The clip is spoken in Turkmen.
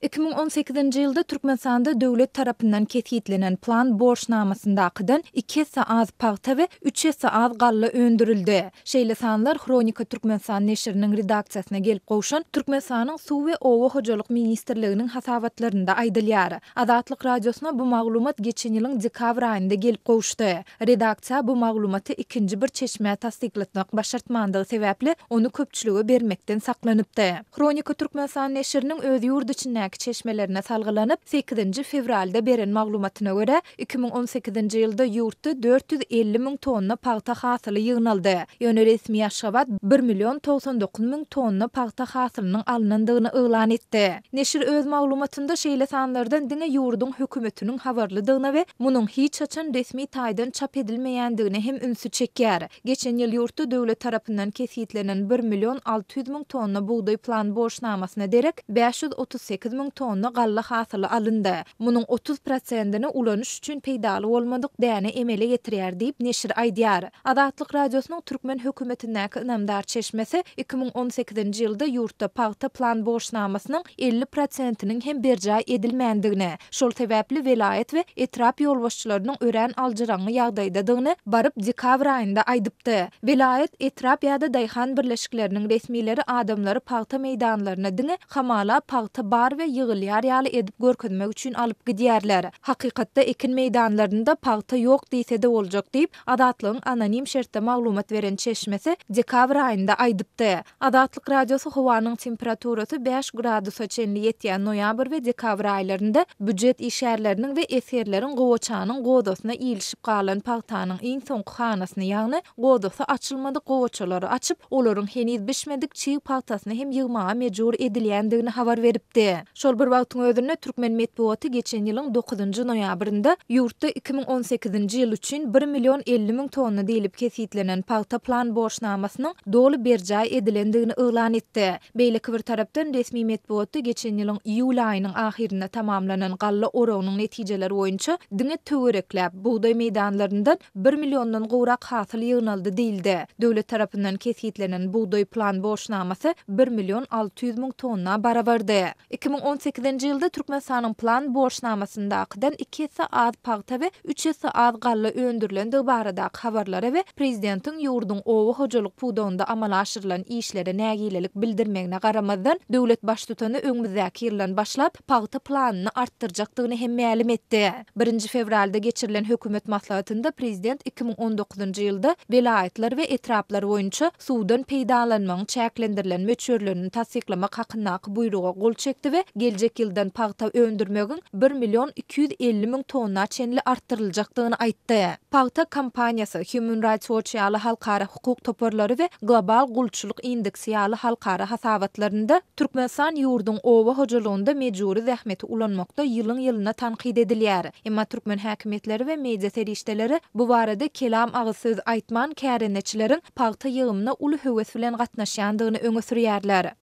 2018-nji ýylda Türkmenistanda döwlet tarapyndan kesgitlenen plan borçnamasyndakydan iki esse az pagta we üç esse az galla öndürildi. Şeýle sanlar Hronika Türkmenistan neşiriniň redaksiýasyna gelip gowşan Türkmenistanyň Suw we oba hojalyk ministrliginiň hasabatlarynda aýdylýar. Azatlyk Radiosyna bu maglumat geçen ýylyň dekabr aýynda gelip gowuşdy. Redaksiýa bu maglumaty ikinji bir çeşmä tassyklatmak başartmandygy sebäpli, ony köpçülige bermekden saklanypdy. Hronika Türkmenistan neşiriniň öz ýurt içindäki çeşmelerine salgylanyp, sekizinji fewralda beren maglumatyna görä, 2018-nji ýylda ýurtda 450 müň tonna pagta hasyly ýygnaldy. Ýöne resmi Aşgabat bir million 99 müň tonna pagta hasylynyň alnandygyny yglan etdi. Neşir öz maglumatynda şeýle sanlardan diňe ýurduň hökümetiniň habarlydygyna we munuň hiç haçan resmi taýdan çap edilmeýändigine hem ünsi çekýär. Geçen ýyl ýurtda döwlet tarapyndan kesgitlenen bir million 600 müň tonna bugdaý plan borçnamasyna derek 538 müň tonna galla hasyly alyndy. Munuň 30 prosentini ulanyş üçin peýdaly bolmadyk däne emele getirýär diýip, neşir aýdýar. Azatlyk Radiosynyň türkmen hökümetindäki ynamdar çeşmesi 2018-nji ýylda ýurtda pagta plan borçnamasynyň 50 prosentiniň hem berjaý edilmändigini, şol sebäpli welaýat we etrap ýolbaşçylarynyň örän aljyraňňy ýagdaýdadygyny baryp dekabr aýynda aýdypdy. Welaýat, etrap ýa-da daýhan birleşikleriniň resmileri adamlary pagta meýdanlaryna diňe hamala pagta bar we ýygylýar ýaly edip görkezmek üçin alyp gidýärler. Hakykatda ekin meýdanlarynda pagta ýok diýse-de boljak diýip, Azatlygyň anonim şertde maglumat beren çeşmesi dekabr aýynda aýdypdy. Azatlyk Radiosy howanyň temperaturasy bäş gradusa çenli ýetýän noýabr we dekabr aýlarynda býujet işgärleriniň we esgerleriň gowaçanyň gozasyna ilişip galan pagtanyň iň soňky hanasyny, ýagny gozasy açylmadyk gowaçalary açyp, olaryň heniz bişmedik çig pagtasyny hem ýygmaga mejbur edilýändigini habar beripdi. Şol bir wagtyň özünde, türkmen metbugaty geçen ýylyň dokuzynjy noýabrynda ýurtda 2018-nji ýyl üçin bir million 50 müň tonna diýlip kesgitlenen pagta plan borçnamasynyň doly berjaý edilendigini yglan etdi. Beýleki bir tarapdan, resmi metbugatda geçen ýylyň iýul aýynyň ahyrynda tamamlanan galla oragynyň netijeleri boýunça diňe töwerekläp, bugdaý meýdanlaryndan bir milliondan gowrak hasyl ýygnaldy diýildi. Döwlet tarapyndan kesgitlenen bugdaý plan borçnamasy bir million 600 müň tonna barabardy. 2018-nji ýylda Türkmenistanyň plan borçnamasyndakydan iki esse az pagta we üç esse az galla öndürilendigi baradaky habarlara we prezidentiň ýurduň oba hojalyk pudagynda amala aşyrylan işlere nägilelik bildirmegine garamazdan, döwlet baştutany öňümizdäki ýyldan başlap pagta planyny artdyrjakdygyny hem mälim etdi. Birinji fewralda geçirilen hökümet maslahatynda prezident 2019-njy ýylda welaýatlar we etraplar boýunça suwdan peýdalanmagyň çäklendirilen möçberlerini tassyklamak hakyndaky buýruga gol çekdi we geljek ýyldan pagta öndürmegiň bir million 250 müň tonna çenli artdyryljakdygyny aýtdy. Pagta kampaniýasy, Human Rights Watch ýaly halkara hukuk toparlary we Global gulçulyk indeksi ýaly halkara hasabatlarynda Türkmenistan ýurduň oba hojalygynda mejbury zähmeti ulanmakda ýylyň-ýylyna tankyt edilýär. Emma türkmen häkimiýetleri we media serişdeleri bu barada kelam agyz söz aýtman kärendeçileriň pagta ýygymyna uly höwes bilen gatnaşýandygyny öňe sürýärler.